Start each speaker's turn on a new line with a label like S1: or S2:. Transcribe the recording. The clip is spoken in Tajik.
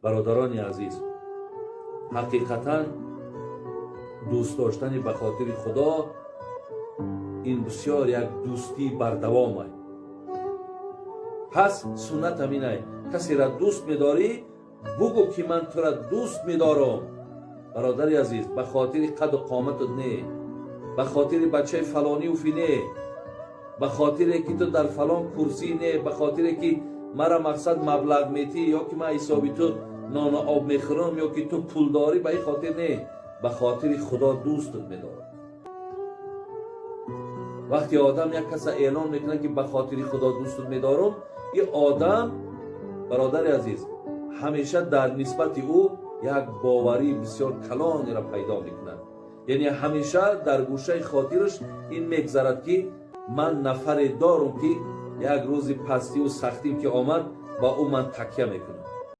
S1: Бародарони азиз, ҳақиқатан дӯст доштани ба хотири Худо ин бисёр як дӯстии бардавомай. Пас суннат ҳаминай: касеро дӯст медорӣ, бугӯ, ки ман тура дӯст медорам, бародари азиз, ба хотири қаду қоматат не, ба хотири бачаи фалониуфи не, ба хотире ки ту дар фалон курсӣ не, ба хотире ки мара мақсад маблағ метӣ ё ки ман ҳисоби ту нону об мехӯрам, ё ки ту пул дорӣ, ба ин хотир не, ба хотири Худо дӯстат медорам. Вақте одам як каса эълон мекунад, ки ба хотири Худо дӯстат медорам, ин одам, бародари азиз, ҳамеша дар нисбати ӯ як боварии бисёр калонеро пайдо мекунад. Яъне ҳамеша дар гӯшаи хотираш ин мегзарад, ки ман нафаре дорум, ки як рӯзи пастиву сахтим ки омад, ба ӯ ман такя мекунам.